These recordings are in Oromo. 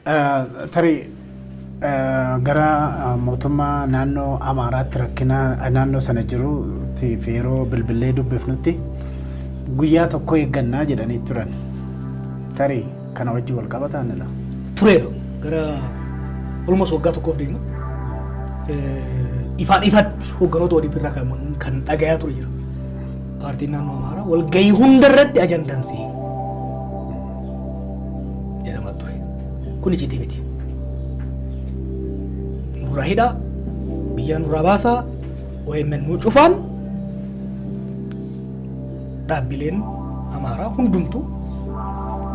Tarii gara mootummaa naannoo Amaaraatti rakkina naannoo sana jiruutiif yeroo bilbilee dubbifnutti guyyaa tokko eeggannaa jedhanii turan. Tarii kana wajjin wal qabataanidha. Tureera, gara almost waggaa tokkoof deema. Ifaan ifatti hoogganoota ODP irraa kan dhagayaa ture jira. Paartiin naannoo Amaaraa walgahii hunda irratti ajandaan si'i jedhamaa ture. Kun icciitii miti. Nurraa hidhaa, biyya nurraa baasaa, OMN nuu cufaan, dhaabbileen Amaaraa hundumtuu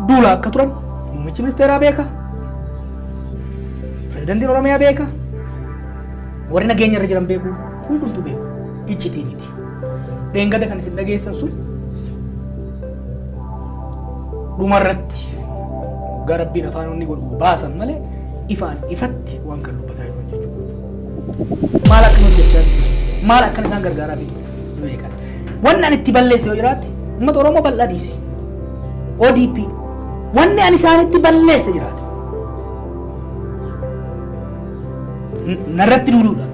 duula akka turan muummichi ministeeraa beeka. Pirezidantiin Oromiyaa beeka. Warri nageenya irra jiran beeku, hundumtuu beeku. Iccitii miti. Dheengadda kan isin dhageessan sun dhumarratti waggaa rabbiin afaan inni godhu baasan malee ifaan ifatti waan kan dubbataa jiran jechuudha. Maal akka hojjechaa jiru, maal akka isaan gargaaraa fi beekan. Wanni ani itti balleesse yoo jiraate, uummata Oromoo bal'aa dhiisi. ODP wanni ani isaanitti balleesse jiraate, narratti duuluudhaaf,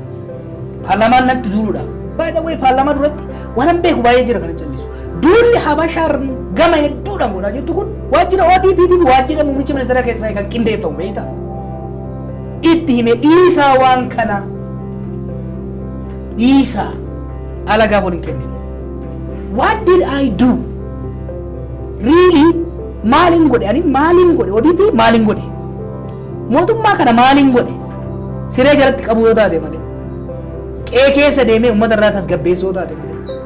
paarlaamaan natti duuluudhaaf. By the way, paarlaamaa duratti waan beeku baay'ee jira kan hin callisu. Duulli Habashaan gama hedduudhaan godhaa jirtu kun waajjira ODP fi waajjira muummicha ministeera keessaa kan qindeeffamu beektaa. Itti hime, dhiisaa, waan kana dhiisaa, alagaaf wal hin kenninu. What did I do? Really, maalin godhe ani? Maalin godhe ODP? Maalin godhe mootummaa kana? Maalin godhe? Siree jalatti qabu yoo taate malee, qe'ee keessa deemee uummata irraa tasgabbeessuu yoo taate malee,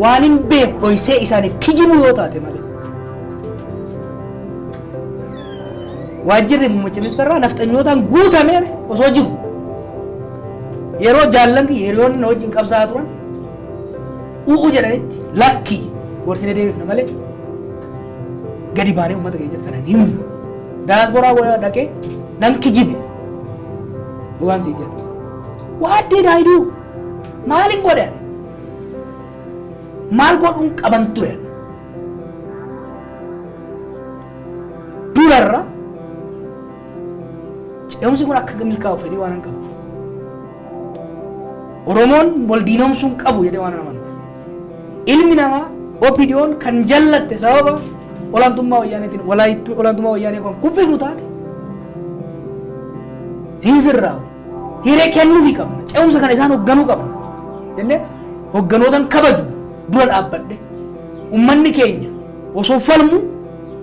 waan hin beeku dhoysee isaaniif kijibuu yoo taate malee, waajjirri muummicha ministeeraa nafxanyootaan guutamee osoo jiru, yeroo jaallan kiyya, hiriyoonni na wajjin qabsaa'aa turan u'u jedhanitti, lakkii, gorsinee deebifna malee gadi baanee uummata keenyatti kana hin himnu. Daasporaa godhaa dhaqee nan kijibe. Dhugaan sii jedha. What did I do? Maalin godhe ani? Maal godhuun qaban ture ani? Durarra ce'umsi kun akka milkaa'u fedhii waan hin qabuuf. Oromoon wal diinomsuu hin qabu jedhee waan amanuuf. Ilmi namaa OPDOn kan jallatte sababa olaantummaa wayyaaneetiin walaayittuu olaantummaa wayyaanee kan kuffifnu taate hin sirraa'u. Hiree kennuufii qabna. Ce'umsa kana isaan hoogganuu qabna. Jennee hoogganootan kabaju dura dhaabbadhe, ummanni keenya osoo falmu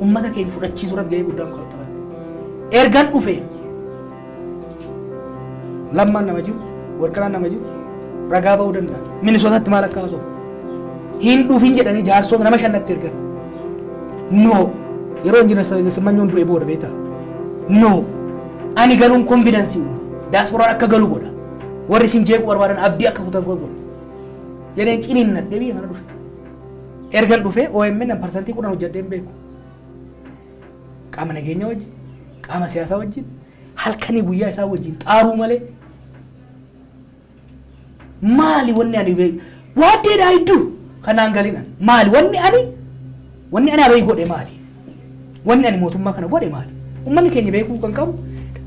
ummata keenya fudhachiisuu irratti gahee guddaan kan taphate. Ergan dhufe Lammaan nama jiru, Warqinaan nama jiru, ragaa ba'uu danda'a. Minisootatti maal akka haasofnu. Hin dhufin jedhanii jaarsoota nama shannatti ergan. No. Yeroo injinar Simmanyoon du'e booda beektaa? No. Ani galuun konfidansii uuma. Daasporaan akka galu godha. Warri isin jeequu barbaadan abdii akka kutan godha. Jedheen ciniinnadhee biyya kana dhufe. Ergan dhufe OMN 10% hojjedhee hin beeku. Qaama nageenya wajjin, qaama siyaasaa wajjin, halkanii guyyaa isaa wajjin xaaruu malee maali wanni ani beeku? What did I do? Kanaan galin ani maali wanni ani Abiy godhe maali? Wanni ani mootummaa kana godhe maali? Ummanni keenya beekuu kan qabu,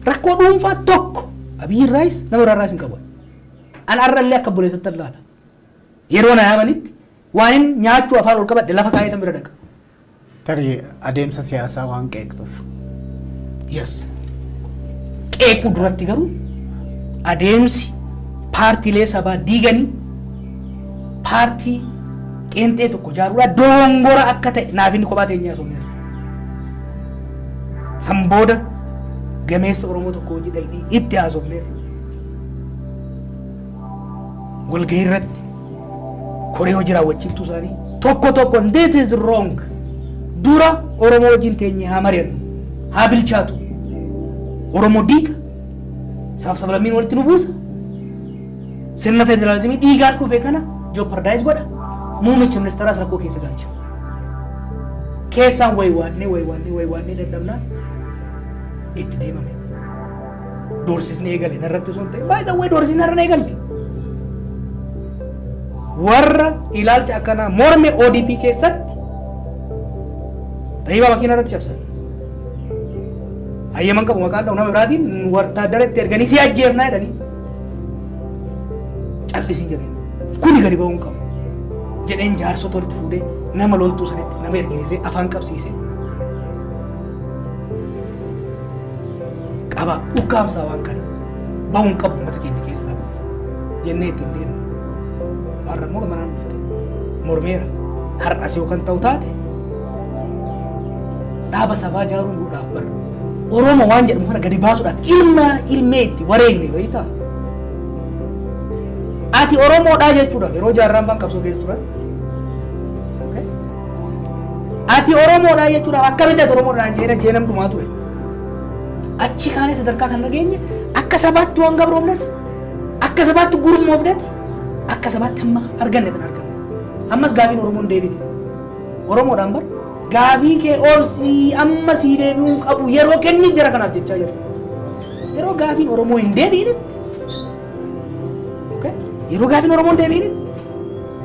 rakkoo dhuunfaa tokko Abiy irraayis nama biraarraas hin qabu. An arrallee akka obboleessatti ilaala. Yeroo na yaamanitti waan hin nyaachuu afaan ol qabadhe lafa kaa'eetan bira dhaqa. Tarii adeemsa siyaasaa waan qeeqxuuf. Yes. Qeequu duratti garuu adeemsi paartiilee sabaa diiganii paartii qeenxee tokko ijaaruudhaa dogongora akka ta'e naaf inni kophaa teenyee haasofneerra. San booda gameessa Oromoo tokko hojii dhaqnee itti haasofneerra. Walgahii irratti koree hojii raawwachiiftuu isaanii tokko tokkoon, "This is wrong, dura Oromoo wajjin teenyee haa mari'annu, haa bilchaatu, Oromoo diiga, sabaaf sablammiin walitti nu buusa, sirna federaalizimii dhiigaan dhufe kana jeopardize godha, muummicha ministeeraas rakkoo keessa galcha." Keessaan waywaannee waywaannee waywaannee dadhabnaan itti deemame. Doorsisni eegale narratti osoo hin ta'in, by the way, doorsisni narra hin eegalle. Warra ilaalcha akkanaa morme ODP keessatti xayyibaa makiinaa irratti cabsan. Hayyaman qabu maqaan dha'u nama biraatiin wartaaddara itti erganii si ajjeefnaa jedhanii. Callisin jedheen. Kuni gadi ba'uu hin qabu. Jedheen jaarsota walitti fuudhee nama loltuu sanitti nama ergeessee afaan qabsiisee. Qaba ukkaamsaa waan kana ba'uu hin qabu uummata keenya keessaa jennee ittiin deemne. Har'a immoo gamanaan dhufte. Mormeera. Har'as yoo kan ta'u taate dhaaba sabaa ijaaruun duudhaaf bara. Oromoo waan jedhamu kana gadi baasuudhaaf ilma ilmee itti wareegne beektaa? Ati Oromoodhaa jechuudhaaf yeroo jaarraan faan qabsoo keessa turan. Okay. Ati Oromoodhaa jechuudhaaf akkamitti ati Oromoodhaan jeena jeenam dhumaa ture. Achi kaanee sadarkaa kan nageenye akka sabaatti waan gabroomneef, akka sabaatti gurmoofneet, akka sabaatti hamma arganne kan arganne. Ammas gaafiin Oromoon deebine. Oromoodhaan bar gaafii kee obsii amma sii deebi'uu hin qabu yeroo kenniif jara kanaaf jechaa jira. Yeroo gaafiin Oromoo hin deebi'initti, okay? Yeroo gaafiin Oromoo hin deebi'initti,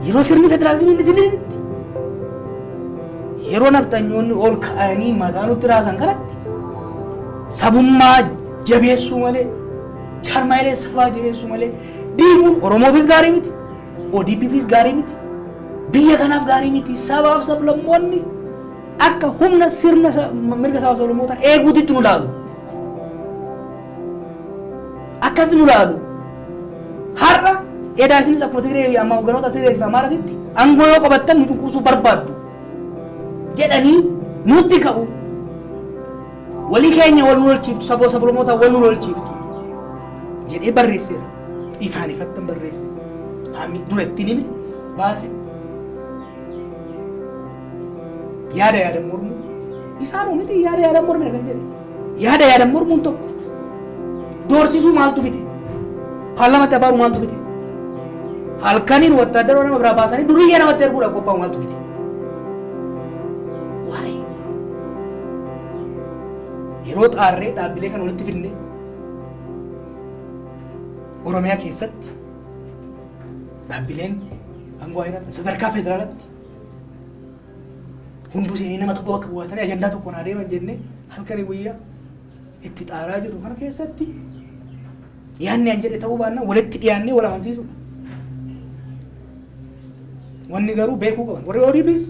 yeroo sirni federaalizimii hin dhufinitti, yeroo nafxanyoonni ol ka'anii mataa nutti raasan kanatti sabummaa jabeessuu malee, jaarmaayilee sabaa jabeessuu malee diiguun Oromoofis gaarii miti, ODPfis gaarii miti, biyya kanaaf gaarii miti. Sabaaf sablammoonni akka humna sirna mirga sabaaf sablammootaa eeguutitti nu laalu. Akkas nu laalu. Har'a edaa isinis akkuma Tigree amma hogganoota Tigree fi Amaaratitti aangoo yoo qabattan nu cunqursuu barbaaddu jedhanii nutti ka'u. Walii keenya wal nu lolchiiftu, saboo sablammootaa wal nu lolchiiftu jedhee barreesseera. Ifaan ifattan barreesse. Hami dura ittiin hime baase. Yaada yaadan mormuu isaanuu miti, yaada yaadan mormina kan jedhe. Yaada yaadan mormuun tokko. Doorsisuu maaltu fide? Paarlaamatti abaaruu maaltu fide? Halkaniin wattaaddara nama biraa baasanii duriyyee namatti erguudhaaf qophaa'u maaltu fide? Waa'ee yeroo xaarree dhaabbilee kan walitti fidne Oromiyaa keessatti dhaabbileen aangoo haa jiraatan, sadarkaa federaalaatti hunduu seenii nama tokko bakka bu'atanii ajandaa tokkoon haa deeman jennee halkanii guyyaa itti xaaraa jiru kana keessatti yaadni an jedhe ta'uu baannaan walitti dhiyaannee wal amansiisuudha. Wanni garuu beekuu qaban warri ODPs,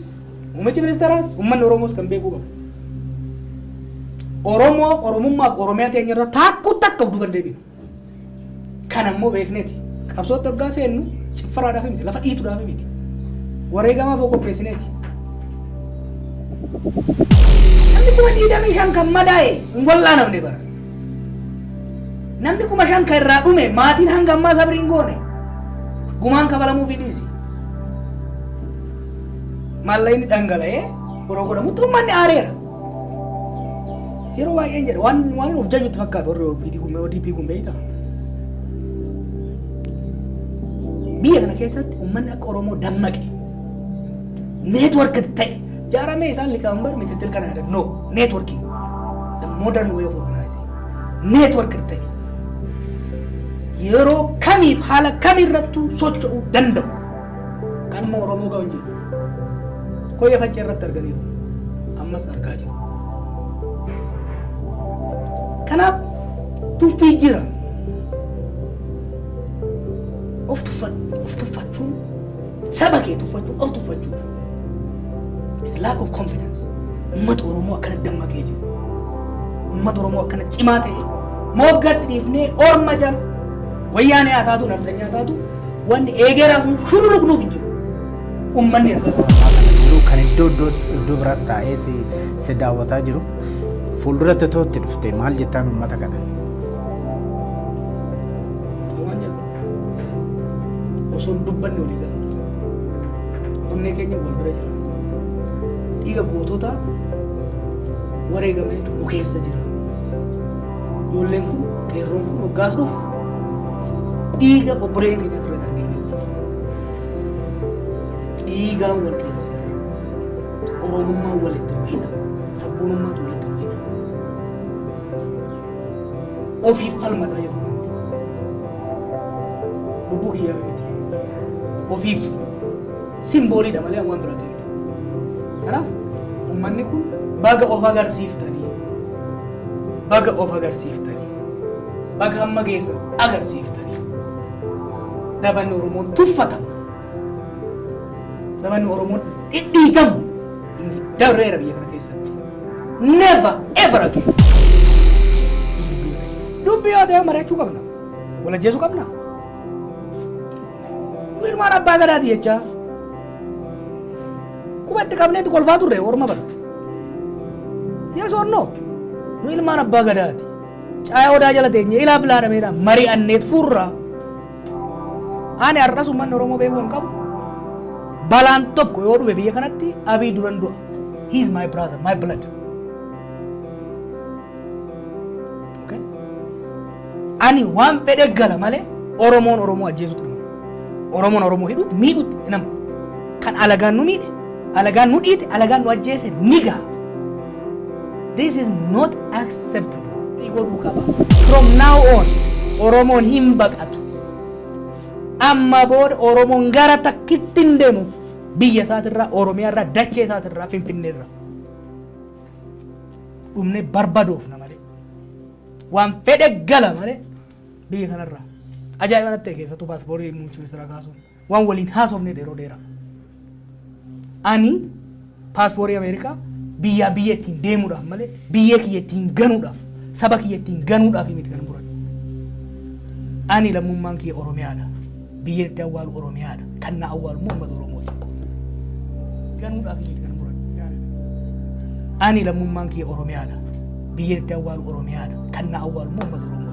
muummichi ministeeraas, uummanni Oromoos kan beekuu qabu. Oromoo, Oromummaaf Oromiyaa teenya irra taakkuu takka of duuba hin deebinu. Kan ammoo beekneeti. Qabsootti hoggaa seennu ciffaraadhaaf miti, lafa dhiituudhaaf miti. Wareegamaaf of qopheessineeti. Namni 25,000 kan madaa'e hin wal'aanamne bara. Namni 5,000 kan irraa dhume maatiin hanga ammaa sabrii hin goone. Gumaan kafalamuufii dhiisi. Maallaqni dhangala'ee yeroo godhamutti uummanni aareera. Yeroo baay'een jedha waan of jajutti fakkaatu warri OPD kun, ODP kun, beektaa? Biyya kana keessatti uummanni akka Oromoo dammaqe, network ta'e jaaramee isaan liqaambar mikitil kana yaada, no networking, the modern way of organizing, network ta'e yeroo kamiif haala kamirrattuu socho'uu danda'u kanuma Oromoo ga'u hin jiru. Koyya Faccee irratti arganiiru. Ammas argaa jiru. Kanaaf tuffii jira. Of tuffachuun, saba kee tuffachuun of tuffachuudha. It's lack of confidence. Uummata Oromoo akkana dammaqee jiru. Uummata Oromoo akkana cimaa ta'e moggaatti dhiifnee orma jala wayyaanee haa taatu, naftanyaa haa taatu, wanni eegeeraaf nuuf shululuqnuuf hin jiru. Uummanni erga jiru kan iddoo iddoo iddoo biraas taa'ee si daawwataa jiru fuulduratti otoo itti dhufte maal jettaan uummata kana? Waan jedhu osoo hin dubbanne walii galu. Onnee keenya wal bira jira. Dhiiga gootota wareegamaniitu nu keessa jira. Ijoolleen kun, qeerroon kun hoggaas dhufu dhiiga obboleen keenya irra kan deebi'e dhufu. Dhiigaan wal keessa jira. Oromummaan walitti nu hidha. Sabboonummaatu walitti nu hidha. Ofiif falmataa jiru uummanni. Lubbuu kiyyaa miti. Ofiif simbooliidha malee waan biraati miti. Kanaaf uummanni kun baga of agarsiiftanii. Baga of agarsiiftanii, baga hamma geessan agarsiiftanii. Dabanni Oromoon tuffatamu, dabanni Oromoon dhidhiitamu dabreera biyya kana keessatti. Never ever again. Dubbii yoo ta'e mari'achuu qabna. Wal ajjeesuu qabna. Ilmaan abbaa gadaati jechaa. Qubatti qabneetu kolfaa turre orma bara. Yes or no? Nu ilmaan abbaa gadaati. Caaya odaa jala teenye ilaa filaadameedha mari'anneet furraa. Ani har'as uummanni Oromoo beekuu hin qabu. Balaan tokko yoo dhufe biyya kanatti, Abiy duran du'a. He is my brother, my blood. Okay? Ani waan fedhe gala malee Oromoon Oromoo ajjeesutti nama. Oromoon Oromoo hidhutti, miidhutti nama. Kan alagaan nu miidhe, alagaan nu dhiite, alagaan nu ajjeese ni gaha. This is not acceptable. Godhuu qaba. From now on, Oromoon hin baqatu. Amma booda Oromoon gara takkitti hin deemu. Biyya isaatirraa, Oromiyaarraa, dachee isaatirraa, Finfinneerraa. Dhumne barbadoofna malee. Waan fedhe gala malee biyya kanarraa. Ajaa'iba natti ta'e, keessattuu paaspoortii muummicha ministeeraa kaasuun. Waan waliin haasofne yeroo dheeraa. Ani paaspoortii Ameerikaa biyyaa biyya ittiin deemuudhaaf malee biyya kiyya ittiin ganuudhaaf, saba kiyya ittiin ganuudhaaf miti kan muradhu. Ani lammummaan kiyya Oromiyaadha. Biyya itti awwaalu Oromiyaadha. Kan na awwaalu immoo uummata Oromooti. Ganuudhaaf miti kan muradhu. Ani lammummaan kiyya Oromiyaadha. Biyya itti awwaalu Oromiyaadha. Kan na awwaalu immoo uummata Oromooti.